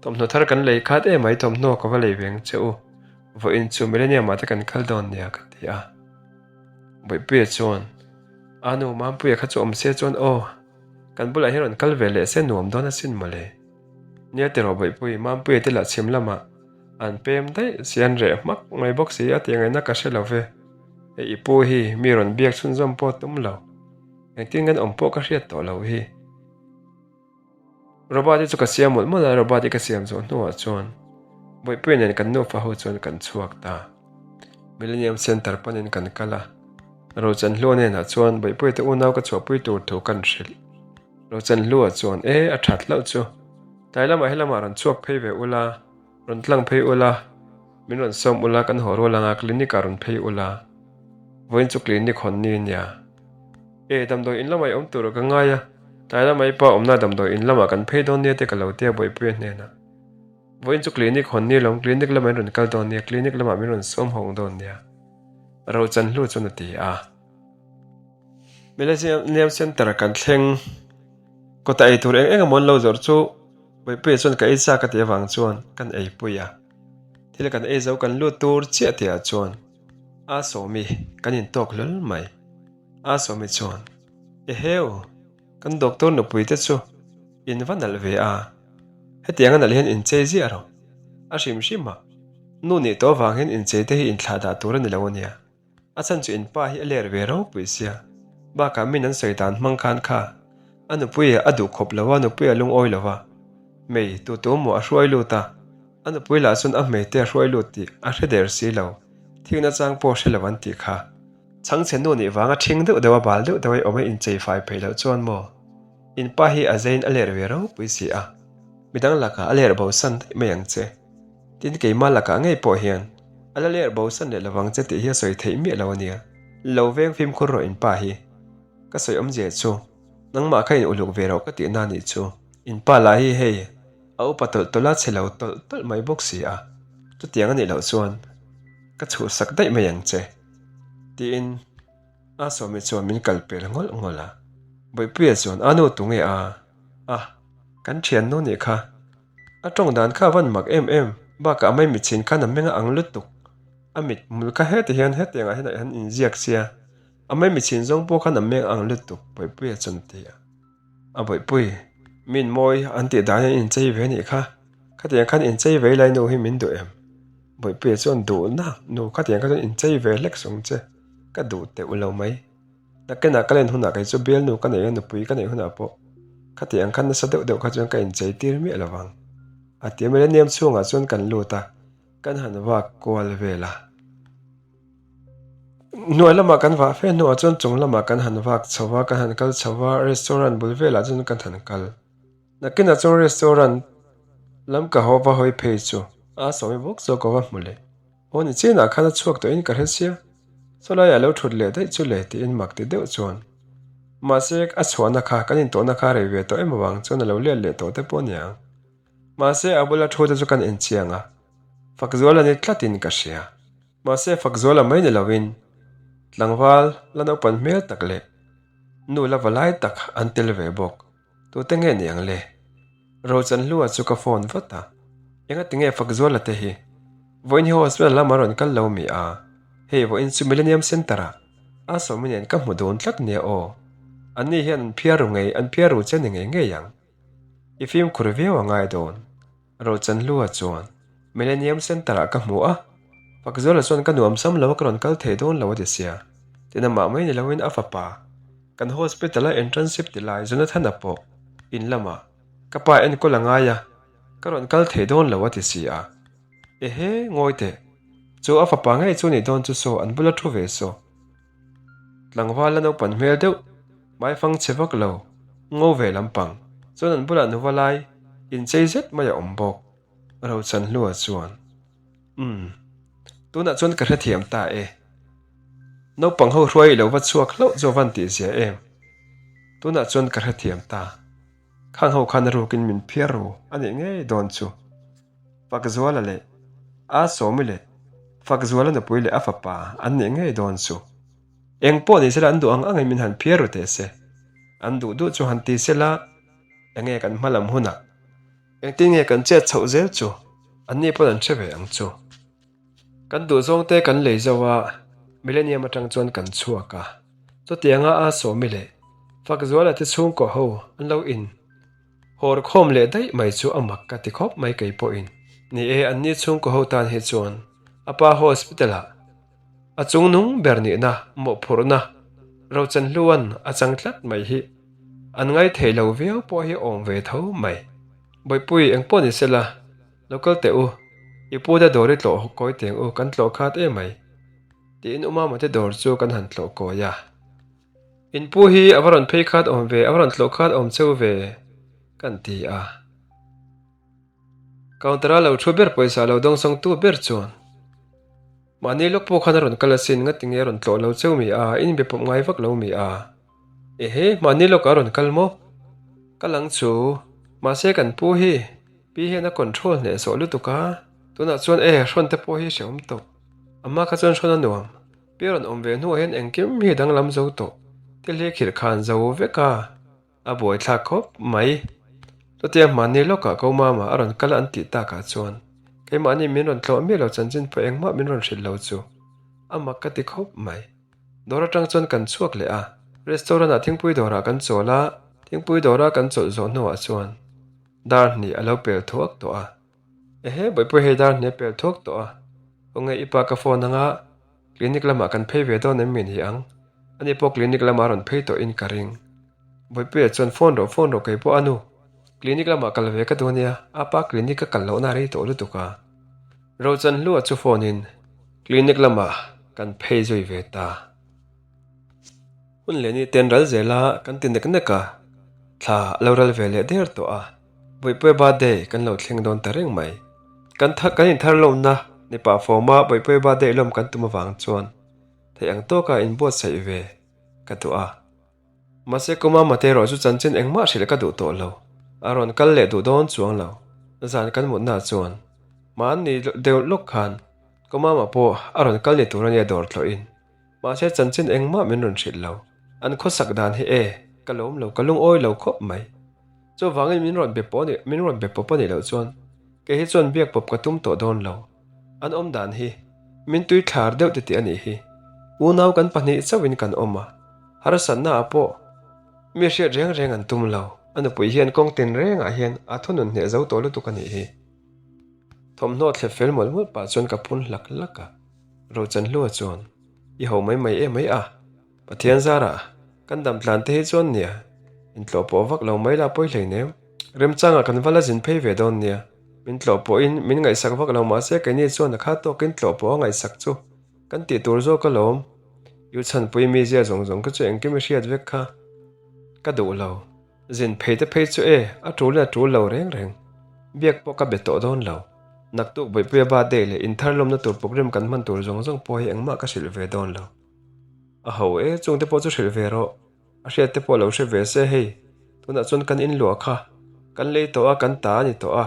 Thawmhnaw thar kan lei khat em mai, thawmhnaw ka va lei ve ang che u, vawiin chu Millennium-ah te kan kal dawn nia ka ti a. Bawihpuia chuan, A nu, Mampuia kha chu awm se chuan aw, kan bulah hian rawn kal ve leh se nuam dawn asin mawle. Nia tiraw Bawihpui, Mampuia te lah chhim lamah an pem daih si an reh hmak mai bawk si a tih ngaihna ka hre lo ve. Hei i pu hi mi rawn biak chhunzawm pawh tum lo, engtin ngan awm pawh ka hriat tawh lo hi. Robert hi chu ka siam mawlh mawlh a, Robert hi ka siam zawh hnuah chuan Bawihpuia nen kan nufa ho chuan kan chhuak ta. Millennium Centre panin kan kal a, Rochanhlua hnenah chuan Bawihpuia te unau ka chhuahpui tur thu kan hrilh. Rochanhlua chuan, E, a that hlauh chu. Tlai lamah helamah rawn chhuak phei ve ula, rawn tlang phei ula, min rawn sawm ula kan haw rual anga clinic ah rawn phei ula. Vawiin chu clinic hawn ni ania. E, damdawi in lamah i awm tur ka ngai a, tlai lamah i pa awmna damdawi in lamah kan phei dawn nia te ka lo tia Bawihpuia hnenah. Vawiin chu clinic hawn ni lawm, clinic lamah in rawn kal dawn nia, clinic lamah min rawn sawm hawng dawn nia. Rochanhlu chuan a ti a. Millennium Centre kan thleng kawta ei tur eng eng emaw an lo zawrh chu Bawihpuia chuan ka ei chak a tih avang chuan kan ei pui a. Thil kan ei zo kan lut tur chiah tihah chuan A Sawmi kan intawk hlawl mai. A Sawmi chuan, Eheu, kan doctor nupui te chu in va nalh ve a, hetiang a nalh hian inchei ziah rawh. A hrim hrim a, nu nih tawh avang hian inchei te hi inthlah dah tur a ni lo ania. A chhan chu in pa hi a ler ve ropui sia, bakah min an sawi dan hmang khan kha a nupui a duh khawp lo a, nupui a lungawi lo a, mei tu tu maw a hruai lut a, a nupui lah chuan a hmei te a hruai lut tih a hre der si lo, thikna chang pawh hre lo an tih kha. Chhangchhe nu nih vanga ṭhing deuh deuh a bal deuh deuh a i awm a inchei fai peih loh chuan maw in pa hi a zeiin a ler ve ropui si a, midang lakah a ler bosan daih mai ang che. Tin, keimah lakah ngei pawh hian a la ler bosan leh lovang che tih hi a sawi theih miah lo a nia. Lo veng fimkhur rawh in pa hi. Ka sawi awmzia chu, nangmah kha in uluk ve rawh ka tihna a nih chu. In pa lah hi hei, a upa tawlh tawlh a chhe lo tawlh tawlh mai bawk si a. Chutiang a nih loh chuan ka chhuhsak daih mai ang che. Tiin a sawmi chuan min kal pel ngawlh ngawlh a. Bawihpuia chuan, A nu tunge a? A, kan thiannu nih kha. A tawng dan kha a van mak em em, bakah a mai mitchhin khan a meng a ang lutuk. A mit hmul kha heti hian hetiangah hian a han inziak sia, a mai mitchhin zawng pawh khan a meng a ang lutuk, Bawihpuia chuan a ti a. A Bawihpui, min mawi an tih dan hian inchei ve anih kha, khatiang khan inchei vei lai nu hi min duh em? Bawihpuia chuan duhna nu khatiang kha chuan inchei ve hlek sung che, ka duh teuh lo mai. Nakinah ka len hunah kei chu bialnu ka neih a, nupui ka neih hunah pawh khati ang khan nasa deuh deuh kha chuan ka inchei tir miah lo vang. A ti a, Millennium chhungah chuan kan lut a, kan han vak kual vel a. Hnuai lamah kan vah fe hnuah chuan chung lamah kan han vak chho va, kan han kal chho va, restaurant bul velah chuan kan han kal. Nakinah chuan restaurant lam ka haw va hawi phei chu a sawmi bawk zawk ka va hmu leh. Aw ni chenah khan a chhuak tawhin ka hre sia, chawlaiah lo thut leh daih chu le tiin mak ti deuh chuan. Mahse, a chhuahna kha kan intawhna kha rei ve tawh em avang chuan a lo let leh tawh te pawh a niang. Mahse, a bula thu te chu kan enchiang a, Fakzuala ni tlatin ka hria. Mahse, Fakzuala mai ni loin tlangval la naupan hmel tak leh nu la va lai tak an tel ve bawk. Tute nge ni ang le? Rochanhlua chu ka phone vat a. Engati nge Fakzuala te hi vawiin hi hospital lamah rawn kal lo mi a? Hei vawiin chu Millennium Centre ah a sawmi nen ka hmu dun tlat nia aw. Anni hian an phiar ru ngei an phiar ru che ni ngei ngei ang. I fimkhur viau a ngai dawn. Rochanhlua chuan Millennium Centre ah ka hmu a, Fakzuala chuan ka nuam sam lo a ka rawn kal thei dawn lo a ti sia. Tin amah mai ni loin a fapa kan hospital a internship ti lai Jonathan-a pawh in lamah ka pa enkawl a ngai a, ka rawn kal thei dawn lo a ti si a. Ehe, ngawi teh. Chu a fapa ngei chu nih dawn chu saw an bula thu ve saw. Tlangval la naupan hmel deuh, hmaifang chhe vak lo, ngo ve lampang chuan an bulah nuva lai inchei zet mai a awm bawk. Rochanhlua chuan, Umm, tunah chuan ka hrethiam ta e. Naupang ho hruai i lo va chhuak hlauh chu a van tih zia em. Tunah chuan ka hrethiam ta. Khang ho khan a rukin min phiar ru a nih ngei dawn chu. Fakzuala leh a Sawmi leh Fakzuala nupui leh a fapa an nih ngei dawn chu. Eng pawh ni sela an duh ang angin min han phiar ru teh se. An duh duh chu han ti sela enge kan hma lam hunah engtin nge kan chet chhoh zel chu anni pawn an hre ve ang chu. Kan duhzawng te kan lei zo a, Millennium atang chuan kan chhuak a. Chutianga a Sawmi leh Fakzuala te chhungkaw ho an lo in hawr khawm leh daih mai chu a mak ka ti khawp mai kei pawhin. Ni e, anni chhungkaw ho tan hi chuan a pa hospital ah a chungnung ber nihna mawhphurhna Rochanhluan a chang tlat mai hi an ngaithei lo viau pawh hi awm ve tho mai. Bawihpui engpawh ni sela. Lo kal teh u, i pu te dawr i tlawh kawi teng u, kan tlawh khat em mai. Tiin u Mama te dawr chu kan han tlawh kawi a. In pu hi a va rawn phei khat awm ve, a va rawn tlawh khat awm cheu ve, kan ti a. Counter-a lo thu ber pawisa lo dawngsawngtu ber chuan, Mahni lawk pawh khan a rawn kal asin, ngatinge a rawn tlawh lo cheu mi a, in be pawp ngai vak lo mi a. Ehe, mahni lawkah a rawn kal maw? Kal ang chu, mahse kan pu hi, pi hian a control hneh zawh lutuk a, tunah chuan e, hrawn te pawh hi hrehawm tawh. Amma kha chuan hrawn a nuam, pi a rawn awm ve hnuah hian engkim hi danglam zo tawh, thil hi khirh khan zo vek a, a buaithlak khawp mai. Chutia mahni lawkah ko mama a rawn kal an tih takah chuan keimahni min rawn tlawh miah lo chanchin pawh engmah min rawn hrilh lo chu a mak ka ti khawp mai. Dawr atang chuan kan chhuak leh a, restaurant ah thingpui dawrah kan chawl a, thingpui dawra kan chawlh zawh hnuah chuan dar hnih a lo pel thuak tawh a. Ehe, Bawihpui hei dar hnih a pel thuak tawh a, khawnge i pa ka phone anga clinic lamah kan phei ve dawn em mi ni ang? Ani pawh clinic lamah a rawn phei tawh in ka ring. Bawihpuia chuan phone rawh phone rawh kei pawh a nu, clinic lamah kal ve ka duh ania, a pa clinic ka kal lohna a rei tawh lutuk a. Rochanhlua chu phone in clinic lamah kan phei zui ve ta. Hun leh ni ten ral zel a, kan ti nek nek a, thla a lo ral ve leh der tawh a, Bawihpuia birthday kan lo thleng dawn ta reng mai. Kan thar kan inthar lawmna ni pah fawma Bawihpuia birthday lawm kan tum avang chuan theih ang tawka inbuatsaih ve ka duh a. Mahse Kuma Mate erawh chu chanchin engmah hrilh ka duh tawh lo. A rawn kal leh duh dawn chuang lo. Zan kan mutna chuan mahni deuh lawk khan Kuma mah pawh a rawn kal ni tur ania dawr tlawhin. Mahse chanchin engmah min rawn hrilh lo. An khawsak dan hi e, ka lawm lo, ka lungawi lo khawp mai. Chuvangin min rawn be pawh ni, min rawn be pawp a nih loh chuan kei hi chuan biak pawp ka tum tawh dawn lo. An awm dan hi min tui thlar deuh titih a nih hi. Unau kan pahnih chauhin kan awm a, harsatna ah pawh mi hriat reng reng an tum lo. A nupui hian kawng tin rengah hian a thunun hneh zo tawh lutuk a nih hi. Thawmhnaw thlep fel mawlh mawlh pah chuan ka phun hlak hlak a, Rochanhlua chuan i ho mai mai em mai a. Pathian zarah kan dam tlan te hi chuan nia, intlawh pawh vak lo mai la pawi hleinem. Remchangah kan va la zin phei ve dawn nia, min tlawh pawhin min ngaihsak vak lo mahse keini chuan a kha tawkin tlawh pawh a ngaihsak chu kan tih tur zawk alawm. I uchhanpui mizia zawng zawng te chu engkim i hriat vek kha ka duh lo. Zin phei te phei chu e, a tul in a tul lo reng reng. Biak pawh ka be tawh dawn lo. Naktuk Bawihpuia birthday leh intharlawmna tur program kan hman tur zawng zawng pawh hi engmah ka hrilh ve dawn lo. A ho e, chung te pawh chu hrilh ve rawh. A hriat te pawh lo hre ve se hei, tunah chuan kan in luah kha kan lei tawh a, kan ta a ni tawh a.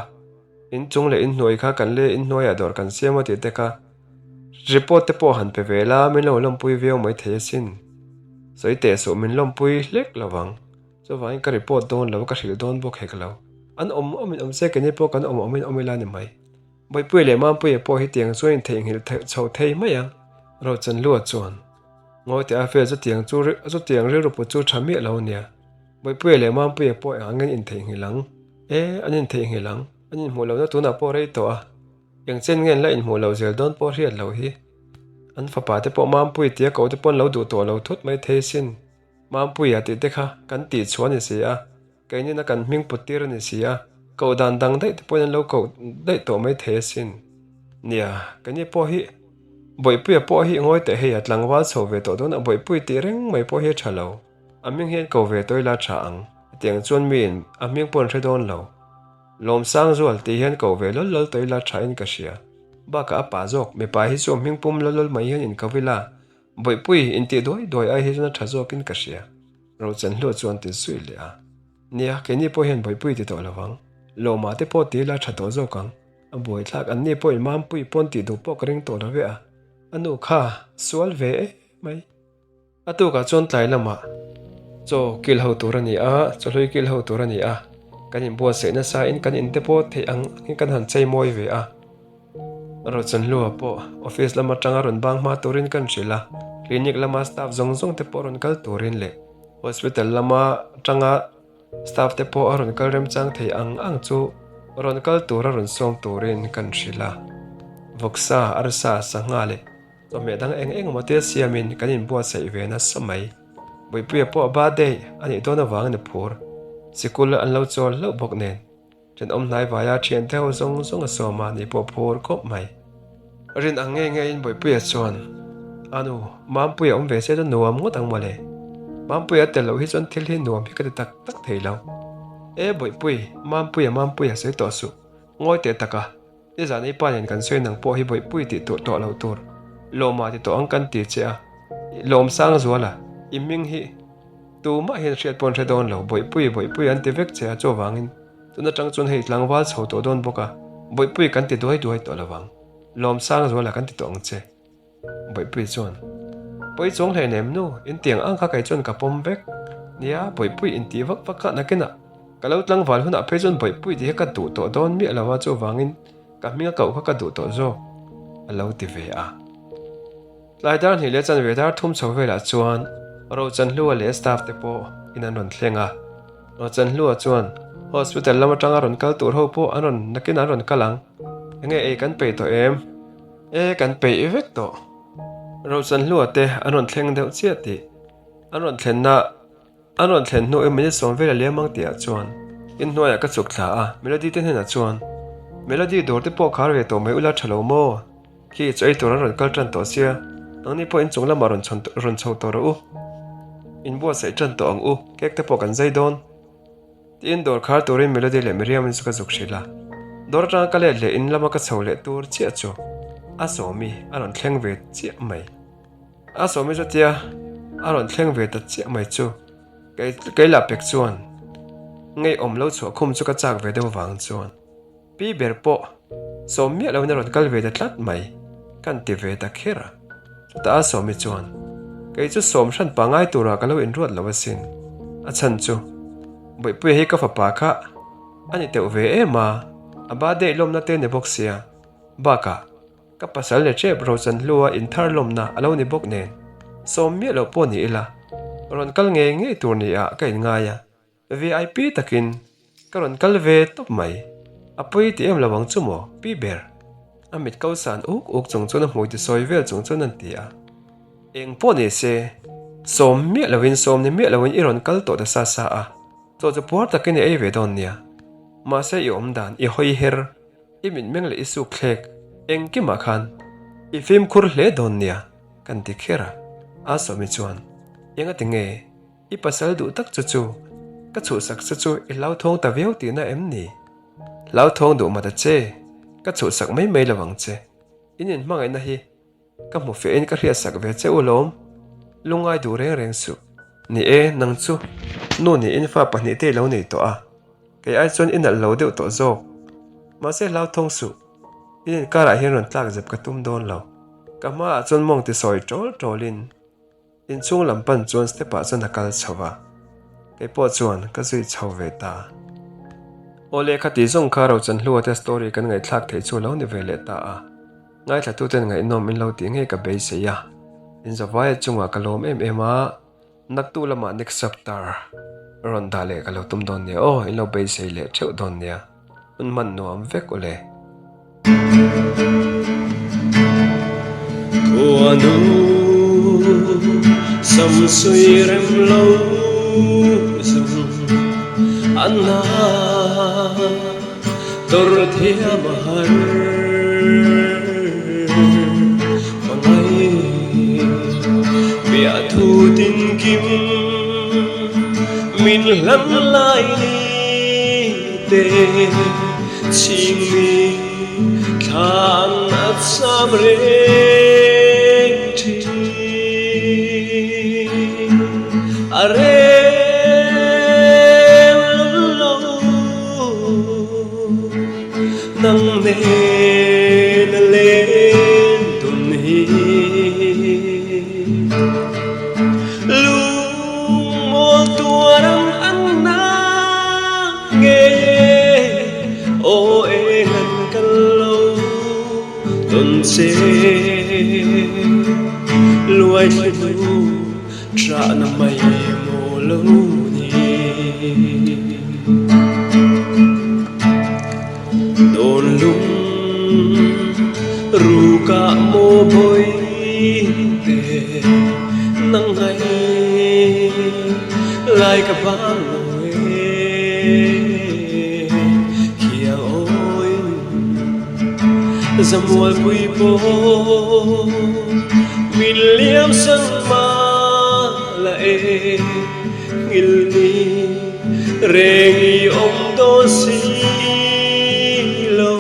In chung leh in hnuai kha kan lei in hnuaiah dawr kan siam a tih te kha report te pawh han pe ve la, min lo lawmpui viau mai thei asin. Sawi teh suh min lawmpui hlek lo vang. Chuvangin ka report dawn lo, ka hrilh dawn bawk hek lo. An awm awmin awm se, keini pawh kan awm awmin awm ila ni mai. Bawihpuia leh Mampuia pawh hi tiang chuan intheihnghilh chho thei mai ang, Rochanhlua chuan. Ngawite a fel chutiang chu chutiang rilru put chu tha miah lo a nia. Bawihpuia leh Mampuia pawh eng angin intheihnghilh ang? E, an intheihnghilh ang. An inhmuh lohna tunah pawh rei tawh a. Eng chen nge an la inhmuh loh zel dawn pawh hriat loh hi. An fapa te pawh Mampui tia ko te pawh an lo duh tawh lo thut mai thei sin. Mampuia tih te kha kan tih chhuah a ni si a. Keinin a kan hming put tir a ni si a, koh dan dang daih te pawhin an lo koh daih tawh mai thei asin. Nia, keini pawh hi Bawihpuia pawh hi ngawi teh hei a tlangval chho ve tawh dawn a, Bawihpui tih reng mai pawh hi a tha lo. A hming hian ko ve tawh ila tha ang, hetiang chuan miin a hming pawh an hre dawn lo. Lawmsangzual tih hian ko ve lawl lawl tawh ila tha in ka hria. Bakah a pa zawk, mipa hi chu a hming pum lawl lawl mai hian in ko ila, Bawihpui intih duai duai ai hi chuan a tha zawkin ka hria. Rochanhlua chuan ti zui leh a. Nia, keini pawh hian Bawihpui ti tawh lovang. Lawma te pawh ti ila tha tawh zawk ang. A buaithlak anni pawhin Mampui pawn tih duh pawh ka ring tawh lo ve a. A nu kha sual ve em mai. A tukah chuan tlai lamah chaw kil ho tur a ni a, chawhlui kil ho tur a ni a. Kan inbuatsaih nasa in kan inte pawh theih ang angin kan han chei mawi ve a. Rochanhlua pawh office lam atanga rawn bang hma turin kan hrilh a, clinic lama staff zawng zawng te pawh rawn kal turin leh hospital lama atanga staff te pawh a rawn kal remchang thei ang ang chu rawn kal tura rawn sawm turin kan hrilh a. Vawksa, arsa, sangha leh chawhmeh dang eng eng emaw te siamin kan inbuatsaih ve nasa mai. Buipuia pawh a birthday a nih dawn avangin a phur. Sikul an lo chawl hlauh bawk nen. Thenawm hnai vaia thiante ho zawng zawng a sawm a, ni pawh phur khawp mai. Rin ang ngei ngeiin Bawihpuia chuan, A nu, Mampuia awm ve se chu nuam ngawt ang mawle. Mampuia a tel loh hi chuan thil hi nuam hi ka ti tak tak thei lo. E Bawihpui, Mampuia, Mampuia sawi tawh suh. Ngawi teh tak a, nizan i pa nen kan sawi nang pawh hi Bawihpui tih tur tawh loh tur. Lawma ti tawh ang kan ti che a, Lawmsangzuala, i hming hi. Tumah hian hriat pawh an hre dawn lo, Bawihpui, Bawihpui an ti vek che a, chuvangin tun atang chuan hei tlangval chho tawh dawn bawk a, Bawihpui kan ti duai duai tawh lo vang, Lawmsang zuala kan ti tawh ang che. Bawihpui chuan, Pawi chuang hle nem nu, in tiang ang kha kei chuan ka pawm vek. Nia, Bawihpui in tih vak vak kha nakinah ka lo tlangval hunah phei chuan Bawihpui tih kha ka duh tawh dawn miah lo a, chuvangin ka hminga koh kha ka duh tawh zawk, a lo ti ve a. Tlai dar hnih leh chanve dar thum chho velah chuan Rochanhlua leh staff te pawh in an rawn thleng a. Rochanhlua chuan hospital lam atanga rawn kal tur ho pawh an rawn nakin an rawn kal ang. Enge ei kan peih tawh em? E kan peih vek tawh. Rochanhlua te an rawn thleng deuh chiah tih an rawn thlenna An rawn thlen hnu in minute 10 vel a liam ang tihah chuan inhnuaiah ka chuk thla a, Melody te hnenah chuan, Melody dawr te pawh khar ve tawh mai ula tha lo maw? Khi chu ei tur an rawn kal tan tawh sia, nangni pawh inchung lamah rawn chhawn rawn chho tawh rawh u. Inbuatsaih tan tawh ang u, cake te pawh kan zai dawn. Tiin dawr khar turin Melody leh Miriam-in chu ka zuk hrilh a, dawr atanga ka let leh in lama ka chho leh tur chiah chu a sawmi a rawn thleng ve chiah mai. A sawmi chutia a rawn thleng ve ta chiah mai chu kei kei lah pek chuan ngeiawm lo chhuah khum chu ka chak ve deuh vang chuan pi ber pawh sawm miah loin a rawn kal ve ta tlat mai kan ti ve ta kher a. Chutah a sawmi chuan kei chu sawm hran pangai turah ka lo inruat lo asin a chhan chu Bawihpuia hi ka fapa kha a ni teuh ve em a, a birthday lawmna te ni bawk sia bakah Ka pasal leh ṭep Rochanhlua inthar lawmna a lo ni bawk nen, sawm miah loh pawh ni ila, rawn kal ngei ngei tur ni ah ka inngai a, VIP takin ka rawn kal ve tawp mai. A pawi ti em lo ang chu maw, pi ber? A mit ko san uk uk chung chuan a hmui ti sawi vel chung chuan an ti a. Eng pawh ni se, sawm miah loin sawm ni miah loin i rawn kal tawh ta sa sa a, chaw chu puar takin i ei ve dawn nia. Mahse i awm dan, i hawi her. I mitmeng leh i suk thlek engkimah khan i fimkhur hle dawn nia kan ti kher a, a sawmi chuan enga ti nge i pasal duh tak chu chu ka chhuhsak che chu i hlauthawng ta viau tihna em ni? Hlauthawng duh mah ta che, ka chhuhsak mai mai lo ang che, in inhmangaihna hi Ka hmu fiahin ka hriatsak ve che u lawm, lungngai duh reng reng suh. Ni e, nang chu nu niin fa pahnihte i lo nei tawh a, kei ai chuan i nalh lo deuh tawh zawk. Mahse hlauthawng suh, in inkarah hian rawn tlak zep ka tum dawn lo. Ka hmaah chuan mawng ti sawi ṭawl ṭawlin inchhung lam pan chuan step ah chuan a kal chho va, kei pawh chuan ka zui chho ve ta. Aw le khati zawng kha Rochanhlua te story kan ngaihthlak theih chu a lo ni ve leh ta a. Ngaithlatuten ngaihnawm in lo tih ngei ka beisei a. Inzavaia chungah ka lawm em em a. Naktu lamah next chapter rawn dah leh ka lo tum dawn nia aw, in lo beisei leh theuh dawn nia. Hun hman nuam vek ule. Khuanu samsui rem lo zum an na tawrh thiam a har Hmangaih biah thu tin kim min hlan lai ni te chhing mi thlan a cham reng thin a rem lo. Nang nen a len dun hi Lungmawl tuar ang an na ngei e Aw eng an kal lo tawn che Luai thli hnu Ṭahna mai maw lo ni. Dawn lung rukah maw bawi te nang ngai lai ka vang lo e khiang awin Zamualpui pawh min liam sang mah la e, Nghilhni reng i awm dawn si lo.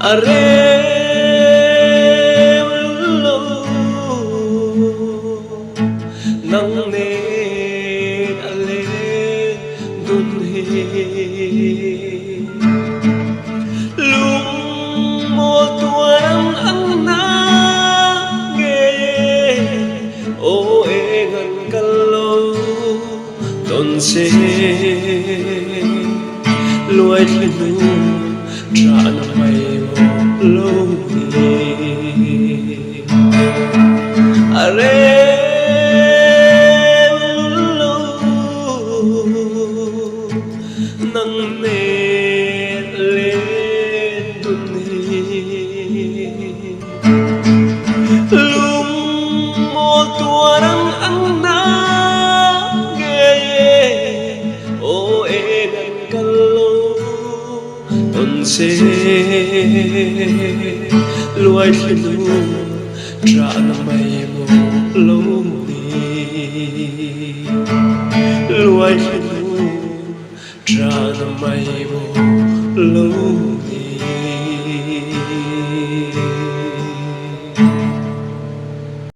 A rem lo nang nen a len dun hi. Lungmawl tuar ang ang na ngei e, aw eng an kal lo tawn che. Luai thli hnu ṭahna mai maw lo ni. A rem lo nang nen len dun hi. Lungmawl tuar ang ang na ngei e, aw eng an kal lo. Tawn che luai thli hnu ṭahna mai maw lo ni. Luai thli hnu ṭahna mai maw lo ni.